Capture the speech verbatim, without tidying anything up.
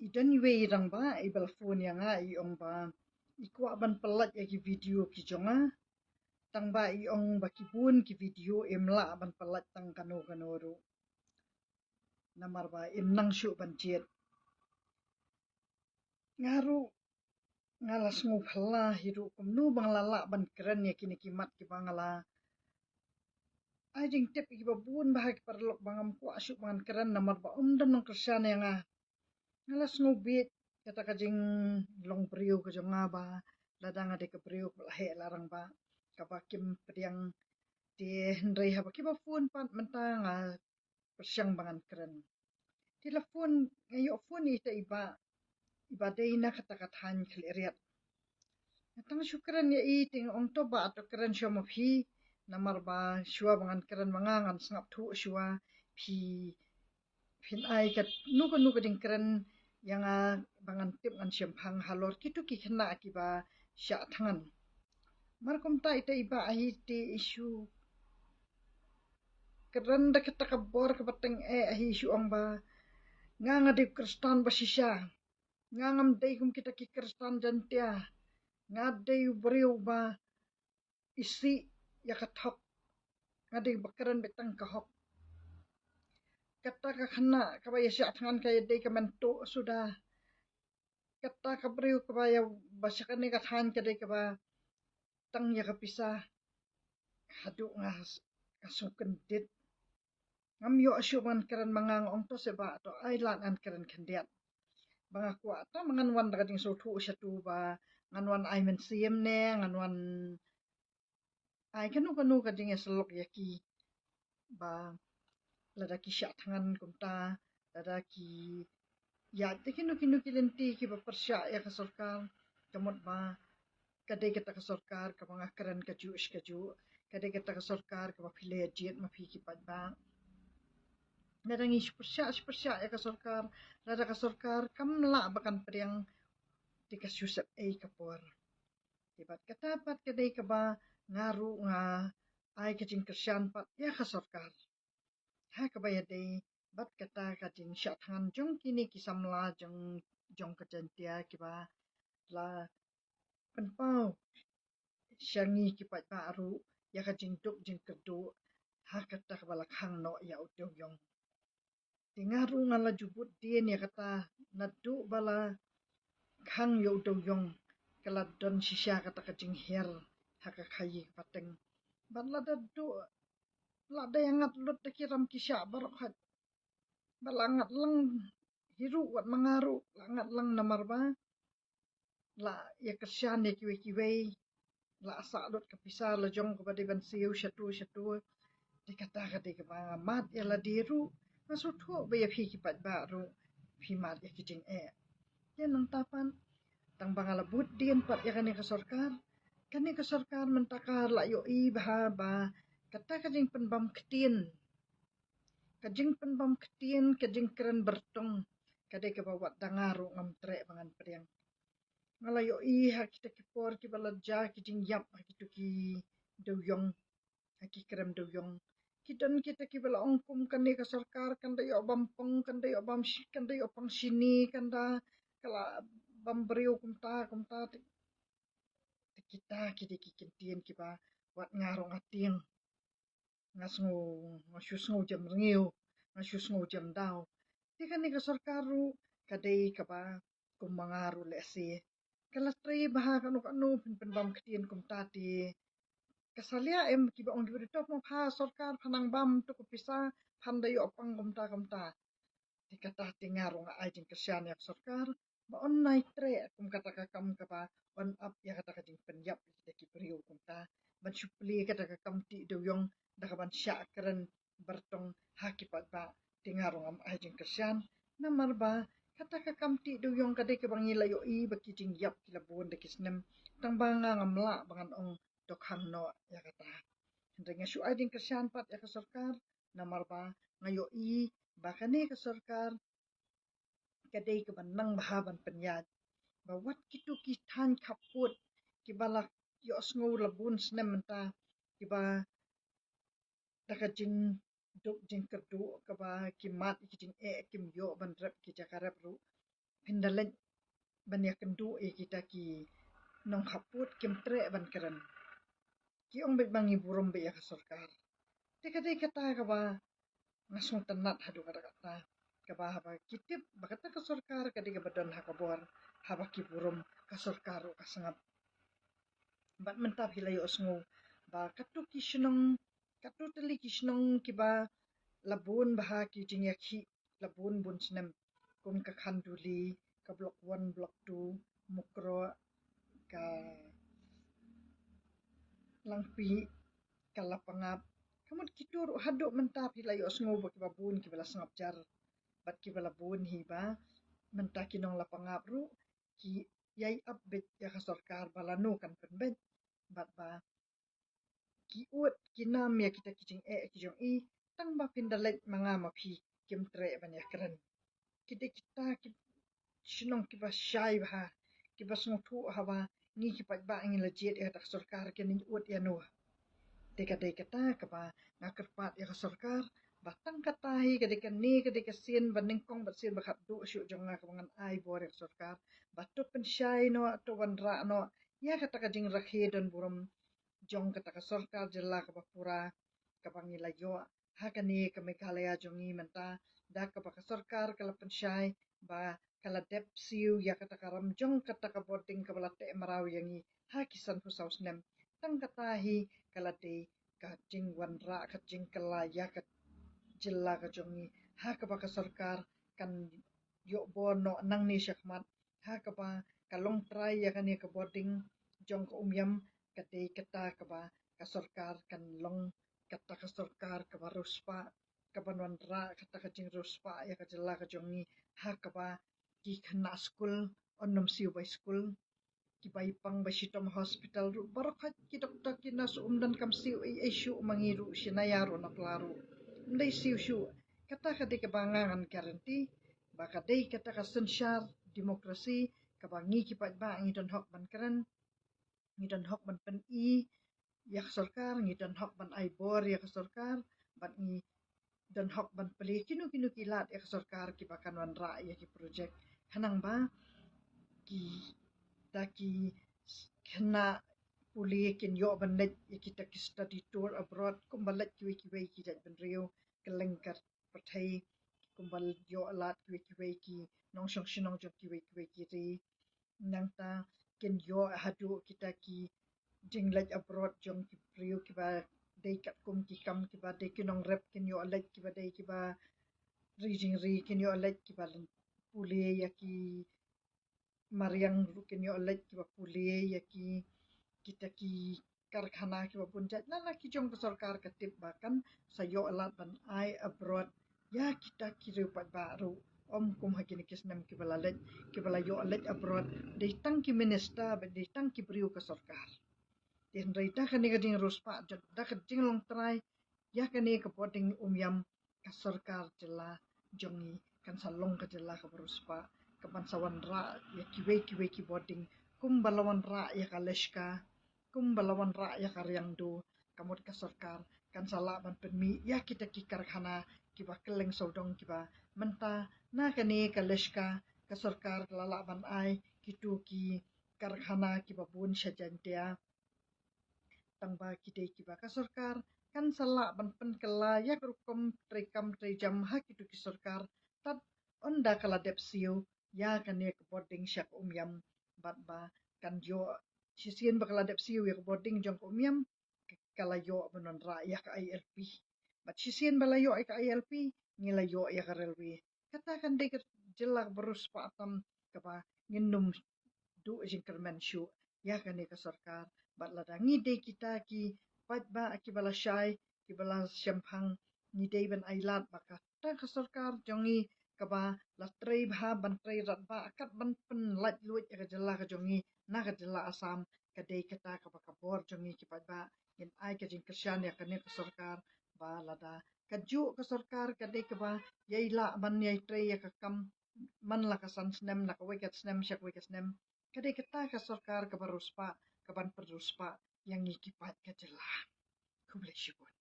I don iwei i rangbah iba la phone ïa nga, i ong ba i kwah ban pyllait ïa ki video ki jong nga. Tang ba i ong ba ki bun ki video im lah ban pyllait tang kano kano ruh. Namar ba im nang shuh ban jied. Nga ruh nga la sngew phylla hi ruh, kumno ba nga la lah ban kren ïa kine ki mat kiba nga la ai jingtip ïa kiba bun bha ki paralok ba ngam kwah shuh ba ngan kren namar ba ym don nongkyrshan ïa nga. Nga la sngew bieit kata ka jinglong briew ka jong nga ba lada nga dei ka briew kaba la heh la rangbah kaba kim pdiang, te hynrei haba kiba phone pat mynta nga pyrshang ba ngan kren. Te la phone, nga ïoh phone ïa ita i bah, i bah dei na kata ka thaiñ Khliehriat. Nga tang shu kren ïa i, te nga ong to bah to kren shuwa ma phi, namar ba shuwa ba ngan kren ma nga ngan sngap thuh shuwa, phi phin ai kano kano ka jingkren ïa nga ba ngan tip ngan shemphang halor kito ki khynnah kiba shah thngan. Mar kumta ita i bah ahi te i shu kren da kata ka bor kaba teng eh ahi, i shu ong ba nga nga dei u Khristan ba shisha. Nga ngam dei kum kita ki Khristan Jaiñtia. Nga dei u briew ba isih ïa ka thok. Nga dei ba kren beit tang ka hok. Kata ka khynnah kaba ïa shah thngan ka ïa dei ka Myntoi suda. Kata ka briew kaba ïa ba sha kane ka thaiñ ka dei kaba tang ïa ka pisa. Haduh nga s-, nga sngewkyndit. Ngam ïoh shuh ba ngan kren ma nga, nga ong to seh bah to ai lad ngan kren khyndiat. Ba nga kwah tang ba ngan wan da ka jingsngewthuh shatu ba ngan wan ai mynsiem ne ngan wan ai kano kano ka jingïasyllok ïa ki ba lada ki shah thngan kumta, lada ki ïaid da kino kino ki lynti kiba pyrshah ïa ka sorkar, ka mut ba ka dei kata ka sorkar kaba nga kren kajuh shi kajuh, ka dei kata ka sorkar kaba phi la ïa jied ma phi ki paidbah. Lada ngi shu pyrshah, shu pyrshah ïa ka sorkar, lada ka sorkar kam lah ba kan pdiang, te ka shu sep ei ka por. Te bad kata pat ka dei kaba nga ruh nga ai ka jingkyrshan pat ïa ka sorkar. Ha kaba ïadei bad kata ka jingshah thngan jong kine ki samla jong, jong ka Jaiñtia kiba la pynpaw sha ngi ki paidbah ruh ïa ka jingduk jingkyrduh ha kata kaba la khang noh ïa u dewïong. Te nga ruh nga la ju bud dien ïa kata, naduh ba la khang ïa u dewïong ka la don shisha kata ka jinghiar ha ka khaïi ka pateng. Bad la da duh, la da ïa ngat lut da ki ram ki shah baroh, haba la ngat lang hi ruh wat ma nga ruh la ngat lang namar ba la ïa kyrshan ïa kiwei kiwei, la sah lut ka pisa la jong kaba dei ban siew shatu shatu. Te kata ka dei kaba nga mad ïa lade ruh, nga sngewthuh ba ïa phi ki paidbah ruh phi mad ïa ki jingeh. Te nangta pat tang ba nga la bud dien pat ïa kane ka sorkar, kane ka sorkar mynta ka la ïohi bha ba kata ka jingpynbam ktien, ka jingpynbam ktien, ka jingkren byrtong ka dei kaba wat da nga ruh ngam treh ba ngan pdiang. Nga la ïohi ha kita ki por kiba la jia ki jingïap ha kito ki dewïong, ha ki krem dewïong, ki don kita kiba la ong kum kane ka sorkar kan da ïoh bam pong, kan da ïoh bam shi-, kan da ïoh pang shini, kan da ka la bam briew kumta kumta. Te, te kita ki dei ki kyntien kiba wat nga ruh nga tieng, nga sngew, nga shu sngew jem rngiew, nga shu sngew jem daw. Te kane ka sorkar ruh ka dei kaba kum ma nga ruh lehse ka la trei bha kano kano pynbam ktien kumta. Te ka salia em kiba ong kiba dei top ma pha sorkar pha nang bam tu ka pisa, phan da ïoh pang kumta kumta. Te kata te nga ruh nga ai jingkyrshan ïa ka sorkar ba yn nai treh kum kata ka kam kaba yn ap ïa kata ka jingpynïap ïa kita ki briew kumta, ban shu plie kata ka kam tih dewïong da kaban shah kren byrtong ha ki paidbah. Te nga ruh ngam ai jingkyrshan namar ba kata ka kam tih dewïong ka dei kaba ngi la ïohi ba ki jingïap ki la bun da ki snem, tang ba nga ngam lah ba ngan ong to khang noh ïa kata. Hynrei nga shu ai jingkyrshan pat ïa ka sorkar namar ba nga ïohi ba kane ka sorkar ka dei kaba nang bha ban pynïaid ba wat kito ki thaiñ khappud kiba la ïohsngew la bun snem mynta, kiba da ka jingduk jingkyrduh kaba ki mad ïa ki jingeh, kim ïoh ban rep ki jaka rep ruh, pynda leit ban ïakynduh ïa kita ki nongkhappud kim treh ban kren. Ki ong beit ba ngi burom beit ïa ka sorkar. Te ka dei kata kaba nga sngewtynnat haduh katta katta. Kaba haba ki tip ba kata ka sorkar ka dei kaba don ha ka bor, haba ki burom, ka sorkar ruh ka sngap. Bad mynta phi la ïohsngew ba katto ki shnong, katto tylli ki shnong kiba la bun bha ki jingïakhih la bun bun snem, kum ka Khanduli, ka Block One, Block Two, Mukroh, ka Langpih, ka Lapangap. Ka mut kito ruh haduh mynta phi la ïohsngew ba kiba bun kiba la sngap jar. Bad kiba la bun hi ba mynta ki nong Lapangap ruh ki ïai ap beit ïa ka sorkar ba lano kan pynbeit. Bad ba ki ud ki nam ïa kita ki jingeh ki jong i, tang ba pynda leit ma nga ma phi kim treh ban ïakren. Ki dei kita ki shnong kiba shai bha, kiba sngewthuh haba ngi ki paidbah ngi la jied ïa kata ka sorkar, kin ïa ud ïano. Te ka dei kata kaba nga kyrpad ïa ka sorkar ba tang kata hi ka dei kane ka dei ka sien ba nyngkong bad sien ba khatduh shuh jong nga kaba ngan ai bor ïa ka sorkar ba to pynshai noh, to wanrah noh ïa kata ka jingrakhe don burom jong kata ka sorkar jylla kaba pura kaba ngi la ïoh ha kane ka Meghalaya jong ngi mynta, da kaba ka sorkar ka la pynshai ba ka la dep siew ïa kata ka ram jong kata ka bording kaba la teh mraw ïa ngi ha ki sanphew saw snem. Tang kata hi ka la dei ka jingwanrah, ka jingkylla ïa ka jylla ka jong ngi ha kaba ka sorkar kan ïoh bor noh nangne shakhmat, ha kaba ka long trai ïa kane ka bording jong ka Umiam. Ka dei kata kaba ka sorkar kan long kata ka sorkar kaba riewspah, kaban wanrah kata ka jingriewspah ïa ka jylla ka jong ngi, ha kaba ki khynnah skul yn ym siew bai skul, kiba ïa pang ba shitom hospital ruh baroh khoit ki doktor ki nurse um donkam siew ei ei shuh ma ngi ruh, shi naya ruh na pla ruh ym dei siew shuh. Kata ka dei kaba nga ngan guarantee ba ka dei kata ka synshar demokrasi kaba ngi ki paidbah ngi don hok ban kren, ngi don hok ban pyni ïa ka sorkar, ngi don hok ban ai bor ïa ka sorkar, bad ngi don hok ban plie kino kino ki lad ïa ka sorkar kiba kan wanrah ïa ki projek. Khnang ba kita ki khynnah pule kin ïoh ban leit ïa kita ki study tour abroad, kumba leit kiwei kiwei ki jaitbynriew kylleng ka pyrthei, kumba ïoh lad kiwei kiwei ki nongshong shnong jong kiwei kiwei ki ri. Nangta kin ïoh haduh kita ki jingleit abroad jong ki briew kiba dei katkum ki kam kiba dei ki nongrep, kin ïoh leit kiba dei kiba ri jingri, kin ïoh leit kiba pule ïa ki mariang ruh, kin ïoh leit kiba pule ïa ki kita ki karkhana kiba bun jait, lada ki jong ka sorkar ka tip ba kan sa ïoh lad ban ai abroad ïa kita ki riew paidbah ruh, ym kum ha kine ki snem kiba la leit, kiba la ïoh leit abroad dei tang ki minister bad dei tang ki briew ka sorkar. Te hynrei da kane ka jingriewspah, da ka jinglong trai ïa kane ka bording Umiam, ka sorkar jylla jong ngi kan sa long ka jylla kaba riewspah, kaban sa wanrah ïa kiwei kiwei ki bording, kumba la wanrah ïa ka Leshka, kumba la wanrah ïa ka Riangdo. Ka mut ka sorkar kan sa lah ban pynmih ïa kita ki karkhana kiba kylleng sawdong kiba mynta na kane ka Leshka ka sorkar ka la lah ban ai kito ki karkhana kiba bun sha Jaintia. Tang ba ki dei kiba ka sorkar kan sa lah ban pynkylla ïa ka rukom trei kam trei jam ha kito ki sorkar, tad ynda ka la dep siew ïa kane ka bording sha ka Umiam, bad ba kan ïoh shisien ba ka la dep siew ïa ka bording jong ka Umiam, ka la ïoh ban wanrah ïa ka I L P. Bad shisien ba la ïoh ïa ka I L P, ngi la ïoh ïa ka railway. Kata kan dei ka jylla kaba riewspah tam kaba ngin ym duh jingkyrmen shuh ïa kane ka sorkar. Bad lada ngi dei kita ki paidbah kiba la shai, kiba la shemphang, ngi dei ban ai lad ba kata ka sorkar jong ngi kaba la trei bha ban trei radbah kat ban pynlait luid ïa ka jylla ka jong ngi na ka jylla Assam, ka dei kata kaba ka bor jong ngi ki paidbah. Ngin ai ka jingkyrshan ïa kane ka sorkar ba lada kajuh ka sorkar ka dei kaba ïai lah ban ïai trei ïa ka kam man la ka san snem, na kawei ka snem sha kawei ka snem, ka dei kata ka sorkar kaba riewspah, kaban pynriewspah ïa ngi ki paid ka jylla. Khublei shibun.